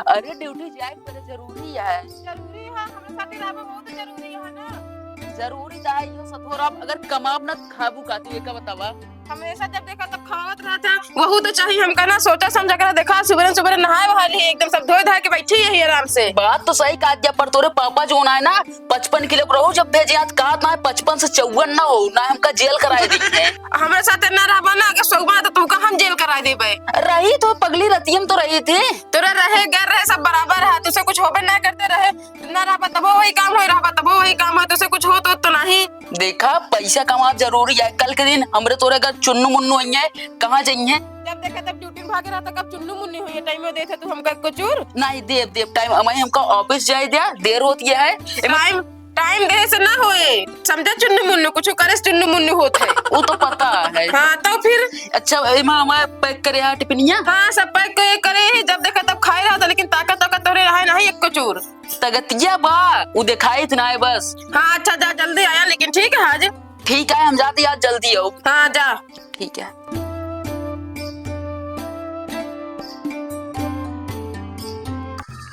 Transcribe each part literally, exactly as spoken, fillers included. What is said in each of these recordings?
अरे, ड्यूटी जाए के बड़े जरूरी है। जरूरी है, हमरे साथे रहबा बहुत जरूरी है ना। जरूरी तो है, यो सतोरा, अगर कमाब ना, खाबू का तू, एका बतावा। हमेशा जब देखा तब खावत रहत है। वहू तो चाहिए हमका ना, सोचा समझा के ना देखा, सुबह सुबह नहाए वहाए ली, एकदम सब धोए धाए के बैठी यही आराम से। बात तो सही कहा दिया, पर तोरे पापा जो ना है ना, पचपन किलो के रहू जब भेजे, आज कहा ना है पचपन से चौवन ना हो, ना हमका जेल कराए दी है। हमरे साथे ना रहबा ना, अगर सौबा तो तुमका हम जेल कराए देबे। रही तो पगली रतियम तो रही थी। तोरा रहे गैर रहे सब बराबर है, तुझसे कुछ होबे ना करते रहे। ना रहबा तबो वही काम होई, रहबा तबो वही काम होई, तुझसे कुछ होत होत तो नहीं। देखा, पैसा कमाब जरूरी है। कल के दिन हमरे तोरे घर चुन्नू मुन्नू आई है, कहाँ जाई है? जब देखा तब ड्यूटी में भागे रहता, कब चुन्नू मुन्नी हुई है? टाइम में देते तू हमका कुचूर। नहीं, देब, देब टाइम, हमारे हमका ऑफिस जाए दिया, देर होती है। एमे टाइम, टाइम देहे से ना होए, समझा? चुन्नू मुन्नू कुछ करे से चुन्नू मुन्नू होत है। वो तो पता है। हाँ, तो फिर? अच्छा, एमा हमारे पैक करे है टिफिनिया? हाँ, सब पैक करे, करे ही, जब देखा तब खाए रहता, लेकिन ताकत ताकत तोरे रहे नहीं एक कुचूर। तगतिया बा, उ देखाइत ना है बस। हाँ, अच्छा, जा, जल्दी आया, लेकिन ठीक है आज। ठीक है, हम जाते आज जल्दी आओ। हाँ, जा। ठीक है।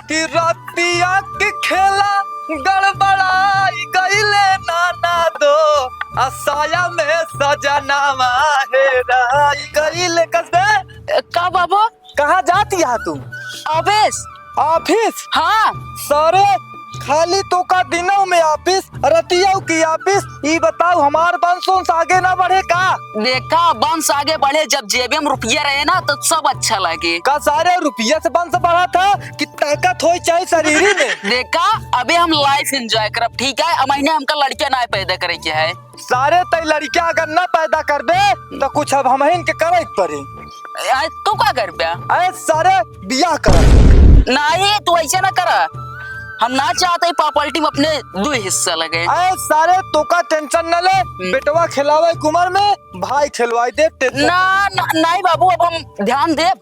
कि रतिया के खेला गड़बड़ाई गईले नाना दो, असाया में सजनावा हेराई गईले। कसे? का बाबू? कहाँ जाती है तू? ऑफिस। ऑफिस? हाँ। सारे खाली तो का दिनों में ऑफिस, रतियों की ऑफिस। ई बताओ, हमार वंश वंश आगे ना बढ़े का? देखा, वंश आगे बढ़े, जब जेबे में रुपया रहे ना, तो सब अच्छा लगे। का सारे रुपया से वंश बढ़ा था कि ताकत होई चाहे शरीर में? देखा, अबे हम लाइफ एंजॉय करब, ठीक है? अब महीने हमका लड़कियां ना पैदा करे के है। सारे तई लड़कियां अगर ना पैदा करबे, तो कुछ अब हमहिन के करे के पड़ी। आए, तू का करबे? अरे सारे, बियाह करब। नहीं, तू ऐसे ना करा। हम ना चाहते ही प्रॉपर्टी में अपने दो हिस्सा लगे। अरे सारे, तू का टेंशन न ले, हम्म। बेटवा खिलावे के उम्र में भाई खिलवाई दे, टेंशन ना, ना, नहीं बाबू, अब हम ध्यान देब।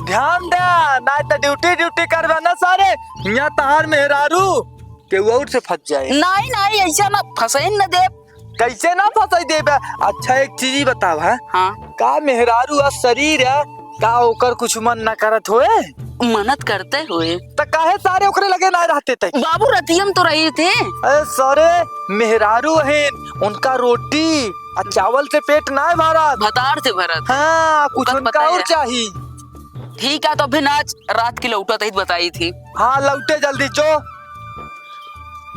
ध्यान दे, ना तो ड्यूटी, ड्यूटी करबे ना सारे, यहाँ तहार मेहरारू के आउट से फंस जाए। नहीं, नहीं, ऐसा ना फंसइन न देब। कैसे ना फंसई देबे? अच्छा, एक चीज बतावा, हाँ? हाँ। का मेहरारू आ शरीर है, का ओकर कुछ मन ना करत होए? मनत करते होए। त काहे सारे ओकरे लगे ना रहते तई? बाबू, रतियम तो रही थी। अरे सारे, मेहरारू हैं, उनका रोटी आ चावल से पेट ना भरत। भतार से भरत। हाँ, कुछ उनका उनका पता और है। चाही। ठीक है, तो फिर आज रात की लौटत ही बताई थी। हाँ, लौटे जल्दी जो।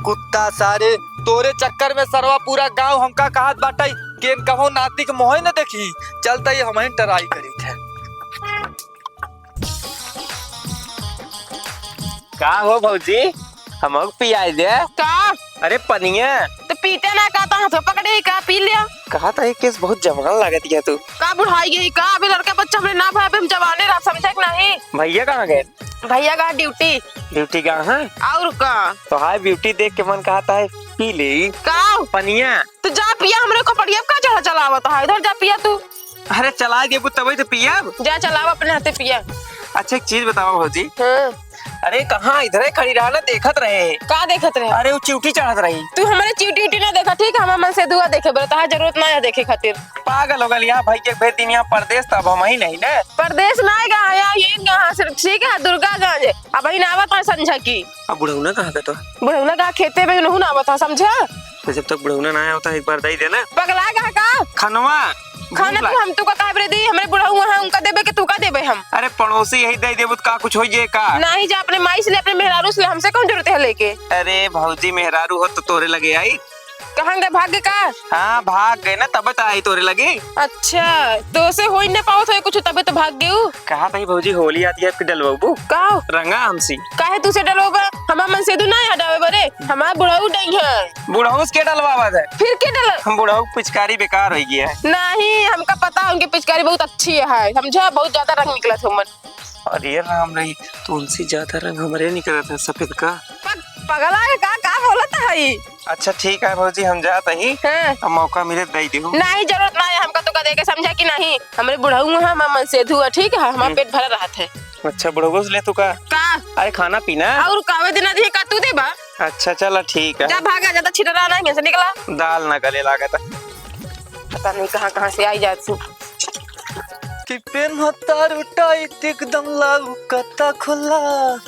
कुत्ता सारे, तोरे चक्कर में सरवा पूरा गांव हमका कहत बाटई कि इनकहो नाती के मोहे न देखी। चलता ही हमहिन ट्राई करी थे। का हो भौजी, हमहू पियाई दे। का? अरे पनिया। तो पीते ना का, तो हाथों पकड़े ही का, पी लिया। कहा था ये केस बहुत जवान लागत है तू। का बुढ़ाई गई का? अभी लड़का बच्चा हमरे ना भाई, अभी हम जवाने रहा, समझे कि नहीं? भैया कहाँ गए? भैया का ड्यूटी। ड्यूटी का, हाँ? और का? तो हाय ब्यूटी देख के मन कहता है पी ले। का? पनिया। तो जा पिया, हमरे खोपड़िया पे का चढ़ा चलावत है, इधर जा पिया तू। अरे चला देबू तबे तो पियब। जा चलाव अपने हाथे पिया। अच्छा एक चीज बतावा भौजी। हाँ। अरे कहाँ इधरे खड़ी रहा ना, देखत रहे। का देखत रहे? अरे वो चिउटी चढ़त रही। तू हमरे चिउटी उटी ना देखा, ठीक है? हमार मनसेधुआ देखे बरे, तहार जरूरत ना है देखे खातिर। पागल हो गल यहाँ भाई, एक भेर दिन यहाँ परदेस, तब हमही नहीं ना। परदेस ना है, यहाँ, यहाँ, ये यहाँ सिर्फ ठीक है, दुर्गागंज। अबहिन आवत है संझा की। अब बुढ़ौना कहाँ का तो? बुढ़ौना कहाँ खेते में, उनहू ना आवत है, समझा? तो जब तक बुढ़ौना ना आवत है, एक बार दे देना। पगला कहाँ का? खनवा। खाना भूख तो लाग- हम तू का काहे बरे दी? हमरे बुढ़ऊ वहाँ उनका देबे के तू का देबे हम? अरे पड़ोसी यही दे देबू तो का कुछ होई जे का? नहीं जा, अपने माई से ले, अपने मेहरारू से ले, हमसे कौन जरूरत है लेके? अरे भौजी मेहरारू हो तो तोरे लगे आई। कहाँ गए, भाग गए का? हाँ, भाग गए ना, तब तो आई तोरे लगे। अच्छा, तो से होई न पावत होई कुछ, तबे तो भाग गए उ। कहा था भौजी, होली आती है, आपके डलवाबू? का? रंगा हमसी। काहे तू से डलवाबा? हमार मनसेधू ना याद आवे बरे, हमार बुढ़ऊ डई है। बुढ़ऊ से के डलवावा दे? फिर के डल- हम बुढ़ऊ की पिचकारी बेकार हो गया है। नहीं, हमका पता है उनकी पिचकारी बहुत अच्छी है, समझा, बहुत ज्यादा रंग निकला था उमर। अरे राम रे, तो उनसे ज्यादा रंग हमरे निकलत है सफेद का। पग-, पगला है का, का बोलत है? अच्छा ठीक है भौजी, हम जात ही। हाँ। अब मौका मिले दे देहू। नहीं, जरूरत ना है हमका तो का देके, समझा कि नहीं? हमरे बुढ़ऊ हैं, हमार मनसेधू है, ठीक है, हमार हम्म। पेट भरा रहत है। अच्छा बुढ़ऊ से ले तू का? का? अरे खाना पीना। और कावे देना दिए का तू देबा? अच्छा चला ठीक है। जा भागा, ज्यादा छिटरा ना है, यहाँ से निकला। दाल ना गले लागत है। पता नहीं कहाँ कहाँ से आई जात तू। पेन हतारू टाइट एकदम लागू कत्ता खुला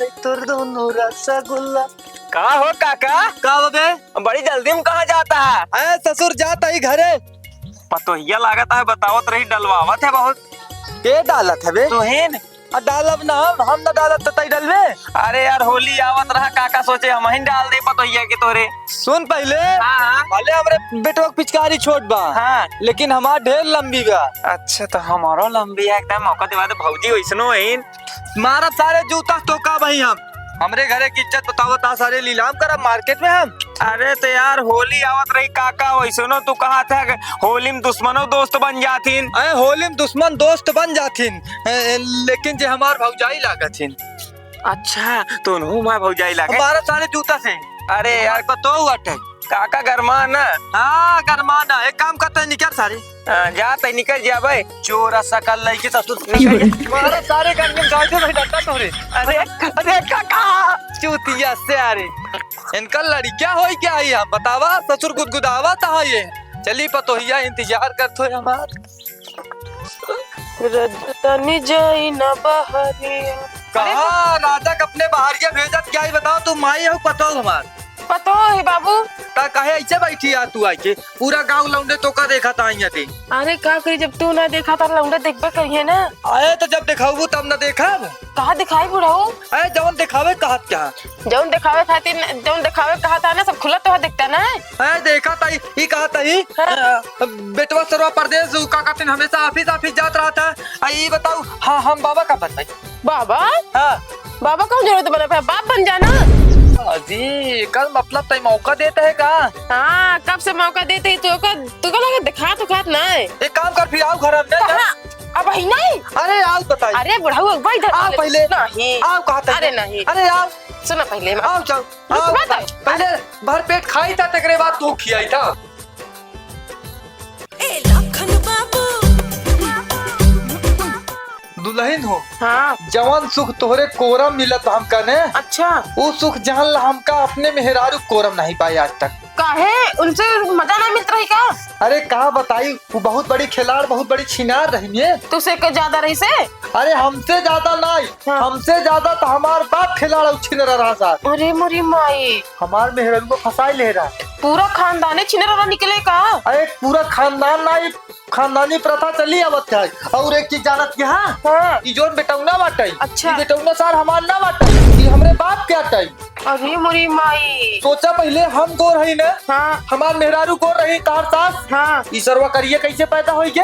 है तोर दोनों रसगुल्ला। का हो काका? का बबे? बड़ी जल्दी में कहाँ जाता है? अरे ससुर जाता ही घरे। पतोहिया लागत है, बतावत रही डलवावत है बहुत। के डालत है बे? तुहिन। आ डालब ना हम, हम ना डालब त तई डलबे। अरे यार होली आवत रहा, काका सोचे हमहिन डाल दे पतोहिया के तोरे। सुन पहिले, हाँ, हाँ। भले हमरे बेटवा के पिचकारी छोट बा, हाँ। लेकिन हमार ढेर लंबी बा। अच्छा, तो हमारो लंबी है, एकदम मौका दिवा दे भौजी, वैसनो है। मारब सारे जूता तोका भाई हम। हमरे घरे की इज्जत बतावत आ सारे लीलाम करब मार्केट में हम। अरे तो यार होली आवत रही काका, वैसनो तू कहा था कि होली में दुश्मनो दोस्त बन जाथिन। अरे होली में दुश्मन दोस्त बन जाथिन, ए, लेकिन जे हमार भौजाई लागथिन। अच्छा, तो उनहू मार भौजाई लागे? मारब सारे जूता से। अरे यार, पतो हुआ टे। काका गरमा ना। हाँ, गरमा ना। एक काम करते हैं, निकल सारे। हाँ, जा तै निकल जाबे। चोरा सकल लइके ससुर निकल जा। मारब सारे गंजन गाय दे भाई डंडा तोरे। अरे, अरे काका। चूतिया से अरे। इनका लड़किया होई क्या है यहाँ? बतावा, ससुर गुदगुदावा था ये। चली पतोहिया इंतजार करत हो हमार। रजतनी जाई ना बहरिया। कहाँ राजा के अपने बहरिया भेजत क्या ही बताओ, तू माई हो पतो हमार। पतो है बाबू। ता काहे ऐसे बैठी आ तू आके? पूरा गांव लौंडे तोका देखा था यहाँ पे। अरे का करी, जब तू ना देखा था लौंडे देखबे करिए ना। अरे तो जब देखाऊ तब ना देखब। कहाँ दिखाई बुढ़ऊ? अरे जौन देखावे कहत क्या? जौन देखावे खातिर, जौन देखावे कहा था ना, सब खुला तोहा दिखता ना। अरे देखा था ई, ई कहा था ई। हाँ। अ, बेटवा सरवा परदेस उ का कहते हैं, हमेशा ऑफिस, ऑफिस जात रहा था। आ ई बताऊ, हाँ, हम बाबा का बनबै? बाबा? हाँ। बाबा कौन जरूरत बना भाई, बाप बन जाना। अजी, एकर मतलब तई मौका देत है का? हाँ, कब से मौका देत है तू का, तू का लगे दिखात उखात ना है। एक काम कर, फिर आओ घर में। कहाँ? अब ही नहीं। अरे आओ बताई। अरे बुढ़ऊ, अब इधर आओ पहले। नहीं। आओ कहा था। अरे नहीं। अरे आओ। सुनो पहले। आओ जाओ। रुक आओ, बता। पहले भर पेट खाई था, तेकरे बाद तू खियाई था। ए लखन बाबू। दुल्हन हो। हाँ। जवन सुख तोहरे कोरम मिलत हमका ने, अच्छा। उ सुख जान ला हमका अपने मेहरारू कोरम नहीं पाए आज तक। काहे? उनसे मजा ना मिलत रही का? अरे का बताई, उ बहुत बड़ी खिलाड़, बहुत बड़ी छिनार रही ने। तुसे के ज्यादा रही से? अरे हमसे ज्यादा नहीं, हाँ। हमसे ज्यादा तो हमार बाप खिलाड़ और छिनरा रहा साथ। अरे मोरी माई। हमार मेहरारू को फंसाई ले रहा। पूरा खानदाने छिनरा निकले का? अरे पूरा खानदान नहीं, खानदानी प्रथा चली आवत है। और एक चीज जानत के, हाँ? हाँ। ई जोन बेटौना बाटे, अच्छा। ई बेटौना सार हमार ना बाटे, ई हमरे बाप के आटे। अरे मोरी माई। सोचा पहिले हम गोर हई ना, हाँ। हमार मेहरारू गोर रही, तार सास। हाँ। ई सरवा करिया कैसे पैदा होई के?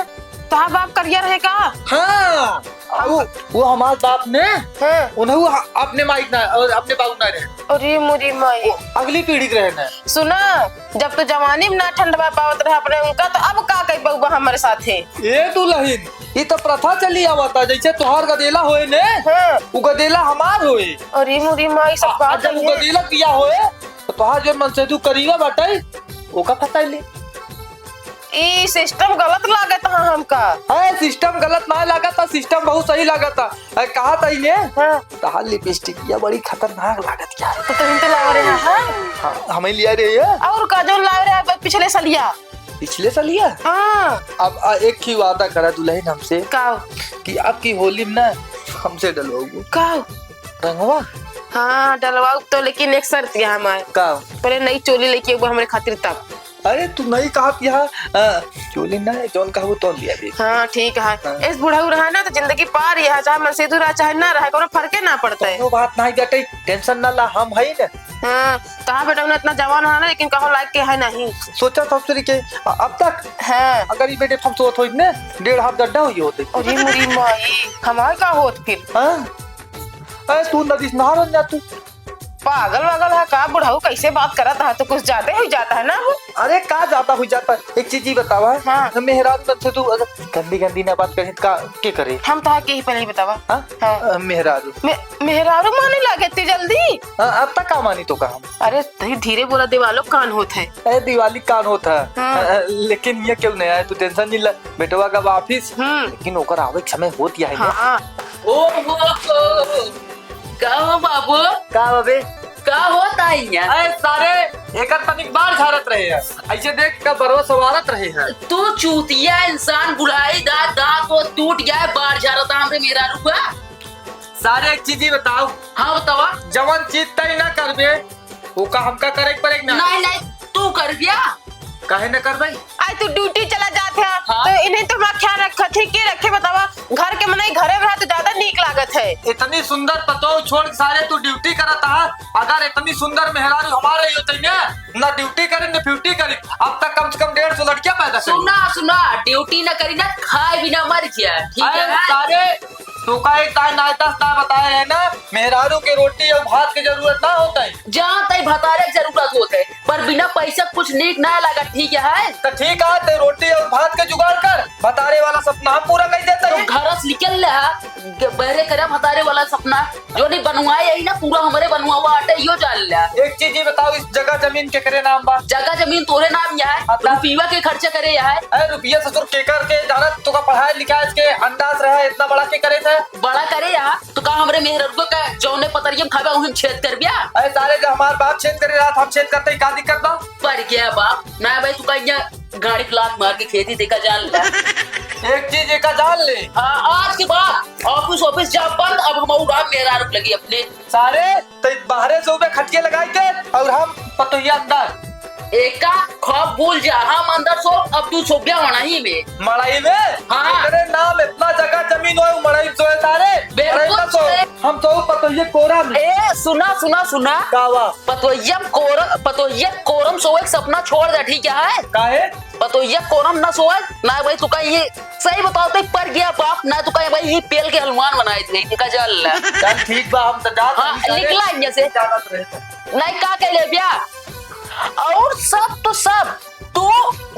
तहार बाप करिया रहे का? हाँ। वो, वो हमार बाप ने, हाँ। उन्हें वो अपने माई ना और अपने बाबू ना रहे। अरे मोरी माई। वो अगली पीढ़ी के रहे ना। सुना, जब तू जवानी में ना ठंडवा पावत रहे अपने उनका, तो अब का कही बउबा हमारे साथे? ए दुल्हन, ई तो प्रथा चली आवता, जैसे तोहार गदेला होए ने, हाँ। उ गदेला हमार होए। अरे मोरी माई, सब आ, बात जब उ है। गदेला किया होए, तो तोहार जो मनसेधू करीबा बाटे, ओका फसाई ले। ई सिस्टम गलत लागत है हमका। ए, सिस्टम गलत ना लागत है, सिस्टम बहुत सही लागत है। ए, कहा था इन्हें? हाँ। तहार लिपस्टिक या बड़ी खतरनाक लागत क्या है? तो तुम तो लावे रहे, हाँ? हाँ, हमें लिया रहे है। और का जो लावे रहे पिछले सलिया? पिछले सलिया? हाँ। अब आ, एक ही वादा करा दुल्हन हमसे। का? कि अब की होली में ना हमसे डलवाओगे। का? रंगवा? हाँ, डलवाओ तो, लेकिन एक शर्त है हमार। का? पहले नई चोली लेके आबो हमरे खातिर तब। अरे, तू नहीं कहा कि हाँ, अ, चोली ना है, जौन कहबो तौन लिया दे। हाँ, ठीक है। हाँ। इस बुढ़ऊ रहा ना, तो जिंदगी पार ही है, चाहे मनसेधू रहा, चाहे ना रहा, कोनो फर्के ना पड़ता है। कोनो बात नहीं बेटे, टेंशन ना ला, हम है ना। हाँ, कहा बेटा, उन्हें इतना जवान है ना, लेकिन कहो लायक के है नहीं। सोचा ससुरी के, अ-, अब तक? हाँ। अगर ये बेटे हम सोत होई ने, डेढ़ हाथ गड्ढा हुई होते। अरे मेरी माई, हमार का होत फिर? हाँ? अरे, तू नदीस नहा रह जा तू। पागल वागल है का बुढ़ऊ, कैसे बात करत है? तो कुछ ज्यादा ही जाता है ना वो। अरे का ज्यादा हो जाता है? एक चीज ही बतावा, हाँ। मेहरारू तन से तू अगर गंदी गंदी ना बात करे तो का के करे? हम तो के ही पहले ही बतावा। हाँ? हाँ। अ, मेहरारू। मे-, मेहरारू माने लागे इतनी जल्दी? हाँ, अब तक का मानी तो का हम? अरे धीरे धीरे बोला, दिवालो कान होत है। ए दिवाली कान होत है। हाँ। अ, लेकिन ये क्यों नहीं आया, तू टेंशन नहीं ले, बेटवा का ऑफिस। हम्म। लेकिन ओकर आवे के समय होत ही है ना। हाँ। ओ हो हो। का हो बाबू? का बा बे? का होता है यहाँ? अरे सारे, एकर तनिक बार झारत रहे है, ऐसे देख के बरवा सवारत रहे है। तू चूतिया इंसान, बुढ़ाई दांत, दांत वो टूट गया है, बार झारता हमरे मेहरारू का। सारे एक चीज ही बताओ। हाँ, बतावा। जवन चीज तय ना करबे, ओका हमका करे के पड़ेगा ना? नहीं, नहीं, तू करबिया। काहे न करबे? आज तू ड्यूटी चला जात है, हाँ। तो इन्हें तो हमारा ख्याल रखत है, के रखे बतावा? घर के मनई घरे में रहा तो ज्यादा नीक लागत है। इतनी सुंदर पतोह छोड़ के सारे तू ड्यूटी करत है, अगर इतनी सुंदर मेहरारू हमारे ही होते ना, ना ड्यूटी करे, ना फ्यूटी करे, अब तक कम से कम डेढ़ सौ लड़कियां पैदा करी। सुना, सुना, ड्यूटी ना करी ना, खाए बिना मर गया, ठीक अरे है? सारे तोका एक दाई नाई दस दाई बताए रहे ना, मेहरारू के रोटी और भात के जरूरत ना होता है। जहाँ तई भतारे के जरूरत होत है, पर बिना पैसा कुछ नीक ना लागत, ठीक है? तो ठीक है, ते रोटी और भात के जुगाड़ कर, भतारे वाला सपना हम पूरा कर देते तो हैं। घर से निकल ले हा, ग-, बहरे करे भतारे वाला सपना, जो नहीं बनवाए यही ना, पूरा हमरे बनवावा आटे, यो जान ले। एक चीज ये बताओ, इस जगह जमीन केकरे नाम बा? जगह जमीन तोरे नाम यहाँ है, हाँ, तो रुपया के खर्चा करे यहाँ है। अरे रुपया ससुर केकर के जानत, तोका पढ़ाए लिखाए इसके अंदाज रहा, इतना बड़ा के करे थे? बड़ा करे यहाँ, तो का हमरे मेहररुआ का जौने पतरिया में खाबे, उही में छेद करबिया? अरे सारे, जब हमार बाप छेद करे रहा, हम छेद करते ही का दिक्कत बा? पर गया बाप, ना भाई, तू कहीं गाड़ी पे लात मार के खेती देखा जान ले। एक चीज एका जान ले। हाँ, आज के बाद ऑफिस, ऑफिस जा बंद, अब हम और आप मेहरारू लगी अपने। सारे, तो बाहरे सोबे खटिया लगाई के और हम पतोहिया अंदर। एका खौफ भूल जा, हम अंदर सो, अब तू सोबिया मड़ई में। मड़ई में? हाँ। अरे नाम इतना जगह जमीन होए, मड़ई में सोए सारे। बिल्कुल मड़ई में सो। सही। हम सो पतोहिया कोरा में। ए, सुना, सुना, सुना। का हुआ? पतोहिया कोरम, पतोहिया कोरम सोए के सपना छोड़ दे, ठीक है? काहे? पतोहिया कोरम ना सोए, ना भाई, तू कहीं ये सही बताओ तो पर गया बाप, ना तू कहीं भाई ये पेल के हनुमान बनाए थे, इनका जल। चल ठीक बा, हम तो जात हाँ, हई, सारे निकला यहाँ से। जानत रहे तो। नहीं, का कह ले बिया? और सब तो सब, तू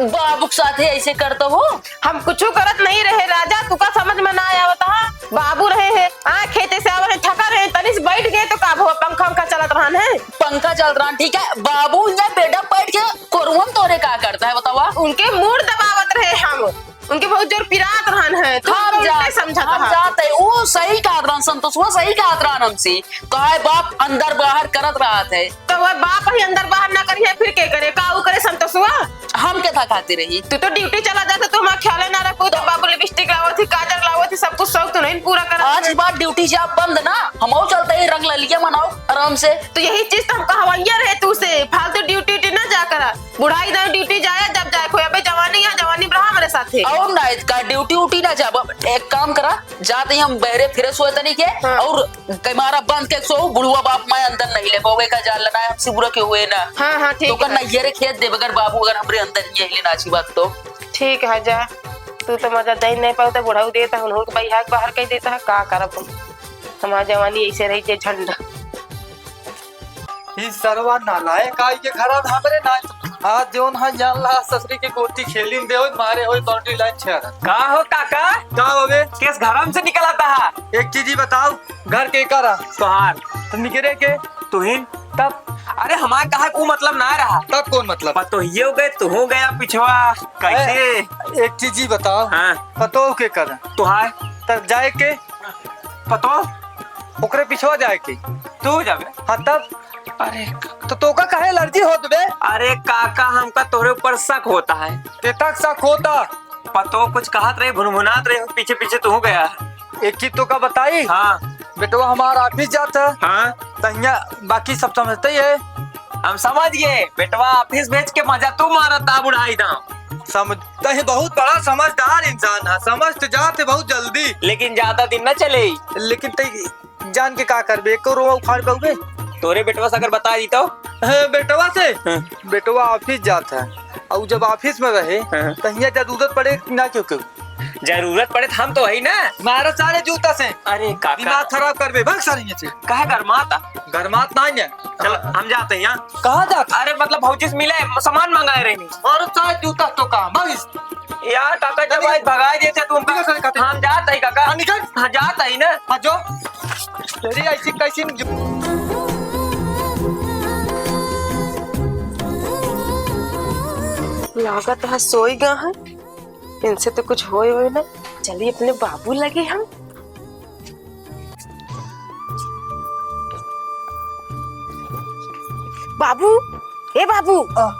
बाबू के साथे ऐसे करत हो? हम कुछु करत नहीं रहे राजा, तुका समझ में ना आवत हा। बाबू रहे हैं, आ खेते से आवे हैं, थका रहे, तनी से बैठ गए तो का हुआ, पंखा उंखा चलत रहन है। पंखा चलत रहन, ठीक है। बाबू यहाँ बेटा बैठ के कोरुआ में तोरे का करता है, बतावा? उनके मूड दबावत रहे हम। उनके बहुत जोर पिरात रहन है, तू हम उनके जा-, समझत हम रहा। जात है, वो सही कहत रहन, संतोष, वो सही कहत रहन हमसे। कहे बाप अंदर बाहर करत रहत है। तो वह बाप ही अंदर बाहर ना करी है, फिर के करे? का ऊ करे संतोषवा? हम के था खाते रही? तू तो ड्यूटी चला जाता, तो हमारा ख्याल ना रखो, तो बाबू लिपस्टिक लावत ही, काजल लावत ही, सब कुछ शौक तो नहीं पूरा करत आज है। बात ड्यूटी जा बंद ना, हम और चलते ही रंग ललिया मनाओ आराम से। तो यही चीज तो हम कहवैया रहे तू से, फालतू ड्यूटी उटी ना जा करा। बुढ़ाई दाई ड्यूटी जाया जब जाए कोई, अबे जवानी है, जवानी बढ़ा हमारे साथे। और ना, इसका ड्यूटी उटी ना जाब। एक काम करा, जाते ही हम बहरे फिरे सोए तनी के, हाँ। और कैमरा बंद के सो, बुढ़वा बाप माय अंदर नहीं ले पाओगे का, जान लेना है, हमसे बुरा क्यों हुए ना। हाँ, हाँ, ठीक तो है। नैहरे खेत दे बगैर बाबू अगर हमरे अंदर नहीं ले ना अच्छी बात तो। ठीक है, जा। तू तो मजा दे नहीं पाओ तो बुढ़ऊ देता, उन्होंने भाई हाथ बाहर कह देता है, का करब हम? हमार जवानी ऐसे रही जे झंडा। ई सरवा नालायक आई के घरा में हमरे ना। आज जोन है जान ला ससुरी के गोटी खेलिन दे होई, मारे होई बाउंड्री लाइन छह रन। का हो काका? का होवे? केस घरम से निकल आता है? एक चीज ही बताओ, घर के का रहा? तोहार। तो निकरे के? तुहिन। तब? अरे हमार कहा को मतलब ना रहा। तब कौन मतलब? पतोहियो गए, तू हो गया पिछवा। कैसे? ए, एक चीज ही बताओ। हाँ। पतोह के कर? तोहार। तब जाए के? पतो? ओकरे पिछवा जाए के। तू जाबे? हाँ, तब? अरे तो तोका काहे एलर्जी होत बे? अरे काका, हमका तोहरे ऊपर शक होता है। केता शक होता? पतो कुछ कहत रहे, भुनभुनात रहे, पीछे पीछे तू गया। एक चीज तोका बताई? हाँ। बेटवा हमार ऑफिस जात है। हाँ। तहिया बाकी सब समझते ही है। हम समझ गए, बेटवा ऑफिस भेज के मजा तू मारत ता बुढ़ाई दाम। समझ, तही बहुत बड़ा समझदार इंसान है, समझ तो जात है बहुत जल्दी। लेकिन ज्यादा दिन न चले। लेकिन तई जान के का करबे, एको रोवा उखाड़ पाउबे? तोरे बेटवा से अगर बता दी तो? हाँ, बेटवा से? हाँ। बेटवा ऑफिस जात है, और जब ऑफिस में रहे, हाँ। तो हियाँ जरूरत पड़े ना क्यों क्यों? जरूरत पड़े तो हम तो वही ना। मारा सारे जूता से। अरे काका। दिमाग खराब करबे, भाग सारे यहाँ से। काहे गरमाता? गरमात ना है। चल, हम जाते हैं यहाँ। कहाँ जाता? अरे मतलब भौजी से मिले, सामान मंगाए रहनी। और सारे जूता तो कहाँ? भाग इस यार काका, जब निकल। आज भगाई देते तो हम निकल सारे खाते। हम जात हई काका। हाँ, निकल। हाँ, जात हई ना। हाँ, जो। तेरी ऐसी कैसी जो। लागत है सोई गा है, इनसे तो कुछ होए होए ना। चली अपने बाबू लगे हम। बाबू, ए बाबू, आ।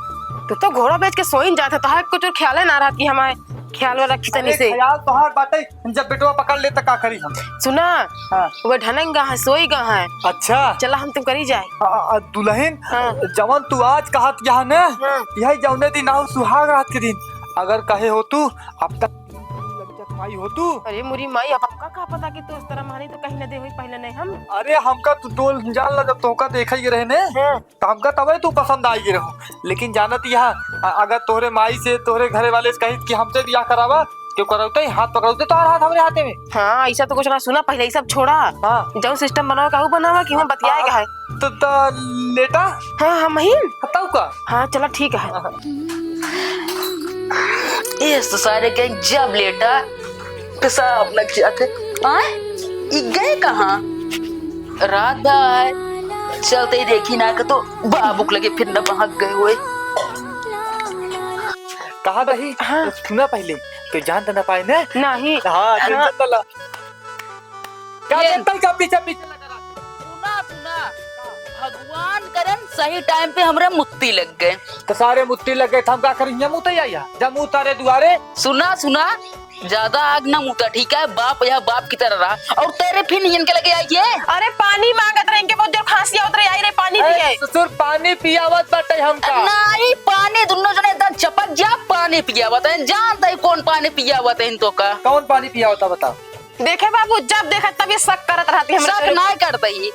तू तो घोड़ा बेच के सोइन जात है, तोहार कुछ ख्याले ना रहत कि हमारे ख्याल वाला रखी तनी अरे, से। ख्याल तोहार बाटे, जब बेटवा पकड़ ले त का करी हम? सुना, हाँ। वो ढनंगा है, सोई गा है। अच्छा। चला हम तुम करी जाए। आ, आ, दुल्हन, हाँ। जवन तू आज कहत यहाँ ने, हाँ। यही जौने दिन आऊ सुहाग रात के दिन, अगर कहे हो तू, अब तक लग जात माई हो तू। अरे मुरी माई, अब हमका का पता कि तू इस तरह मानी तो कहीं ना दे हुई पहले नहीं हम। अरे हमका तू डोल जान ला, जब तोहका देखे ही रहे ने, हाँ। तो हमका तबे तू पसंद आई रहो। लेकिन जानत यहाँ, अ-, अगर तोहरे माई से, तोहरे घरे वाले से कहित कि हमसे बियाह करावा, क्यों करौते? हाथ पकड़ौते तोहर हाथ हमरे हाथे में। हाँ, ऐसा तो कुछ ना सुना, पहले ये सब छोड़ा। हाँ। जौन system बनावे का, ऊ बनावा कि हम बतियाए का है। तो, तो लेटा? हाँ, हम ही। तब का? हाँ, चला ठीक है। हाँ। ये सारे के जब लेटा, तो सब लग जाते। आए? ई गए कहाँ? राधा है। चलते ही देखी ना कि तो बाबू के लगे फिर न बहक गए हुए। कहाँ रही? हाँ। सुना पहले, तो जान तो ना पाए ना? नहीं। हाँ, हाँ। Tension ना ला। का ये देखता है, का पीछे पीछे लगा रहा? सुना, सुना। भगवान करन सही time पे हमरे मुत्ती लग गए। तो सारे मुत्ती लग गए, तो हम का करें? हियाँ मुते आया, जब मुँह तारे दुआरे। सुना, सुना, ज्यादा आग ना मुता, ठीक है? बाप या बाप की तरह रहा। और तेरे फिर इनके लगे आई है। अरे पानी मांगत रहे, इनके बहुत जोर खांसी आवत रहे, आई रहे पानी ए, पिए। ससुर पानी पियावत बाटे हमका। नहीं, पानी दुनो जने एकदम चपक जा, पानी पियावत है। जानत है कौन पानी पियावत है इन तो का? कौन पानी पियावत है बताओ? देखे बाबू, जब देखा तब ये शक करत रहती है हमरे शक से। ना करत ही।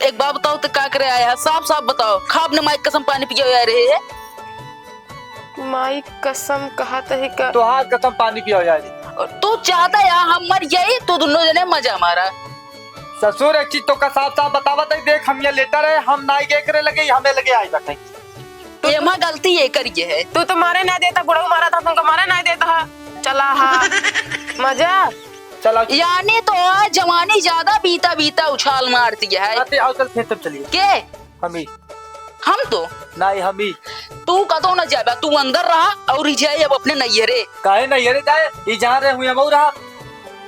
एक बात बताओ तो का करे आया है? साफ साफ बताओ, खाब ने माई कसम पानी पिए आ रहे है? माई कसम कहत है का? तोहार कसम पानी पिए आ रहे। तू चाहता है हम मर जाई, तू दुनो जने मजा मारा। ससुर एक चीज तो का साफ साफ बतावत है, देख हम ये लेटा रहे, हम नाई के करे लगे, हमें लगे आई बाटे। एमा गलती ये करिए है। तू तो मारे ना देता, बुढ़ऊ मारा था, तुमको मारे ना देता है। चला हा। मजा। चला। यानी तो आज जवानी ज्यादा बीता बीता उछाल मारती है। आते आओ, चल खेत में चलिए। के? हम ही। हम तो? नहीं, हम ही। तू कतो न जाबा, तू अंदर रहा और ही जाए अब अपने नैहरे। काहे नैहरे जाए? ई जहाँ रहे हुई हम रहा।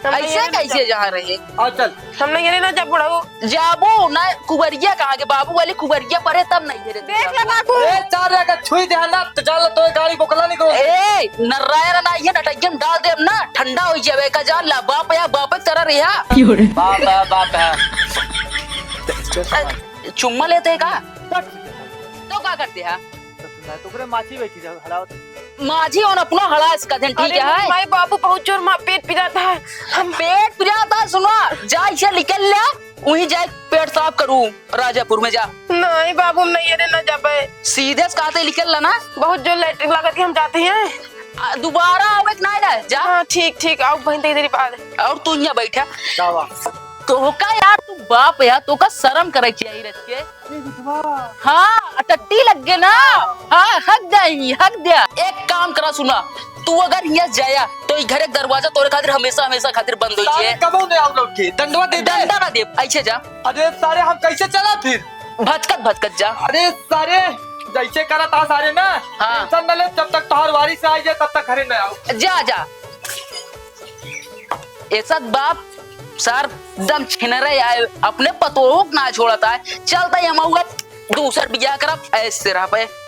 हम ऐसे नैहरे ना कैसे जाब। जहाँ रहे? आओ चल। हम नैहरे ना जाब बुढ़ऊ। जाबो ना, कुबरिया कहाँ के बाबू वाली कुबरिया परे तब नैहरे देख जाबो। ले बाबू। ए, चार अगर छुई दे ना, तो जान ला तो गाड़ी बोकला निकलो। ए, नर्रायर ना ये नटैयन डाल दे ना, ठंडा हो जावे का जान ला, बाप या बाप तरह रहा। बाप है, बाप है। चुम्मा लेते हैं का? तो का करते हैं? तो सुना, तो ओकरे माछी बैठी रहो, हड़ावत। माछी और अपना हड़ास का दिन ठीक अरे है। माई बाबू बहुत जोर मा पेट पिरात है। हम पेट पिरात है, सुना, जा इसे निकल ले, वहीं जाए पेट साफ करू राजापुर में जा। नहीं बाबू, हम नैहरे ना जाबे। सीधे से कहते निकल ला ना। बहुत जोर लेटरिन लागत है, हम जाते हैं। आ, दोबारा आवे के ना ना, जा। हाँ, ठीक, ठीक, आओ बहन, तेरी देरी बाद। और तू यहाँ बैठा। का बा? तो का यार, तू बाप यार, तो का शर्म करे चाहिए रख के। अरे बिटवा। हाँ, टट्टी लग गए ना। हाँ, हक जाएंगी, हक दिया। एक काम करा, सुना, तू अगर यहाँ जाया, तो ई घर एक दरवाजा तोरे खातिर हमेशा, हमेशा खातिर बंद हो सारे जाए। कबो नहीं आओ लौट के, डंडवा दे दे। डंडा ना दे, ऐसे जा। अरे सारे, हम कैसे चला फिर? भचकत, भचकत जा। अरे सारे, जैसे करा था सारे ना, हाँ। Tension न ले, जब तक तोहार वारिस आ जाए, तब तक घरे न आओ। जा, जा। ऐसा बाप सार एकदम छिनरे आए, अपने पतोह के ना छोड़त आए। चलता ही हम आऊ अब दूसर बियाह करब, ऐसे रह पे।